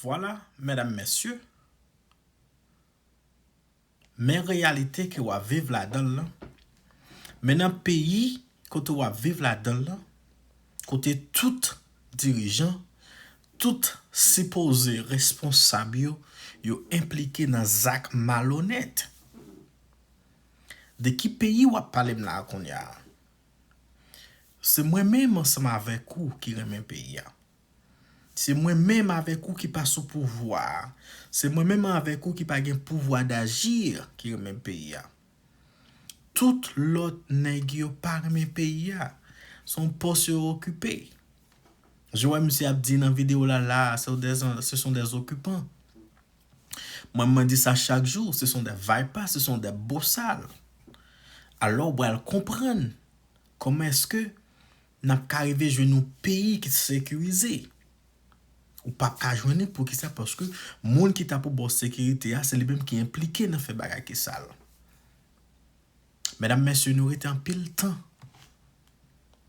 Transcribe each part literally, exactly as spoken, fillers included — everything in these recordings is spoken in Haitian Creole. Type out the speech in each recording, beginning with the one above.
Vwala, medam, mesye, men reyalite ke w ap viv ladan l lan. Men nan peyi kote w ap viv ladan l lan, kote tout dirijan, tout sipoze responsab yo, yo enplike nan zak malonèt. De ki peyi w ap pale m la a kounye a? Se mwen menm ansanm avèk ou ki renmen peyi a. Se mwen menm avèk ou ki pa sou pouvwa a. Se mwen menm avèk ou ki pa gen pouvwa dajir ki renmen peyi a. Tout lòt nèg yo pa renmen peyi a. Se yon pòs yo okipe. Je wè misye ap di nan videyo la la, ce sont des, ce sont des occupants. Mwen, mwen di sa chak jou, ce sont des vipères, ce sont des bosal. Alò, w pral konprann kòman èske n ap ka rive jwenn yon peyi ki sekirize. Ou p ap ka jwenn li, poukisa? Paske moun ki ta pou ba w sekirite a, se li menm ki enplike nan fè bagay ki sal. Medam, mesye, nou rete anpil tan.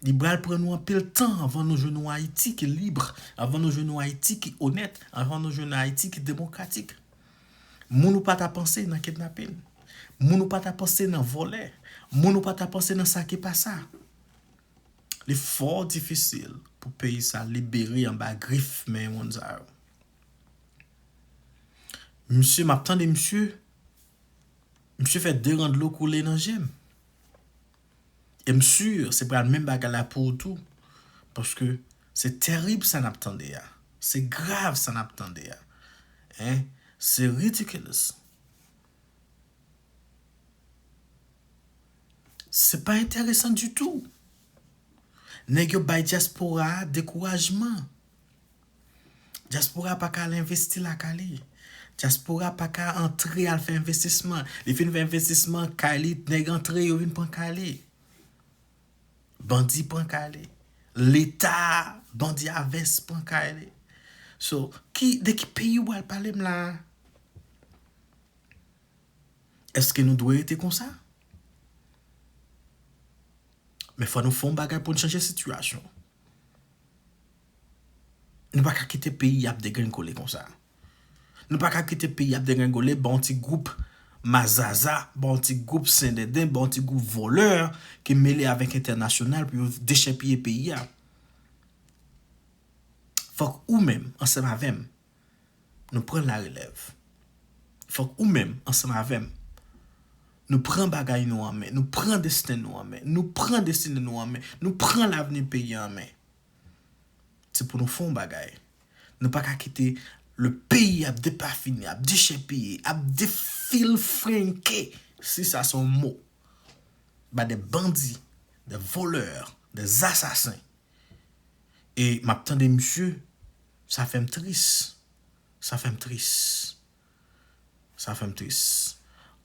Li pral pran nou anpil tan anvan nou jwenn yon Ayiti ki lib, anvan nou jwenn yon Ayiti ki onèt, anvan nou jwenn yon Ayiti ki demokratik. Moun ou pa ta panse nan kidnapin. Moun ou pa ta panse nan vòlè. Moun ou pa ta panse nan sa ki pa sa. Li fò difisil pou peyi sa libere anba grif men moun sa yo. Misye, m ap tande misye, misye fè de ran dlo koule nan je m. E m si se pral menm bagay la pou ou tou. Paske se terib sa n ap tande a. Se grav sa n ap tande a. Hein? Se ridiculous. Se pa enteresan ditou. Nèg yo bay dyaspora a dekourajman. Dyaspora pa ka al envesti lakay li. Dyaspora pa ka antre al fè envestisman. Li fin fè envestisman kay li, nèg antre, yo vin pran kay li. Bandi pran kay li. Leta, bandi a vès pran kay li. So, ki, de ki peyi w al pale m la a? Èske nou dwe rete konsa? Men fò nou fè yon bagay pou n chanje sitiyasyon. Nou pa ka kite peyi ap degrengole konsa. Nou pa ka kite peyi ap degrengole, ba yon ti gwoup mazaza, ba yon ti gwoup sendenden, ba yon ti gwoup vòlè ki mele avèk entènasyonal pou yo dechèpiye peyi a. Fòk ou menm, ansanm avè m, nou pran larelèv. Fòk ou menm, ansanm avè m, nou pran bagay nou an men, nou pran desten nou an men, nou pran destine nou an men, nou pran lavni peyi a an men. Se pou nou fè yon bagay. Nou pa ka kite le peyi ap depafini, ap dechèpiye, ap defilfrenke, si sa se yon mo, ba de bandi, de volè, de asasen. E m ap tande misye, sa fè m tris. Sa fè m tris. Sa fè m tris.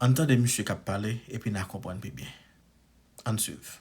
Ann tande misye k ap pale, epi n a konprann pi byen. Ann swiv.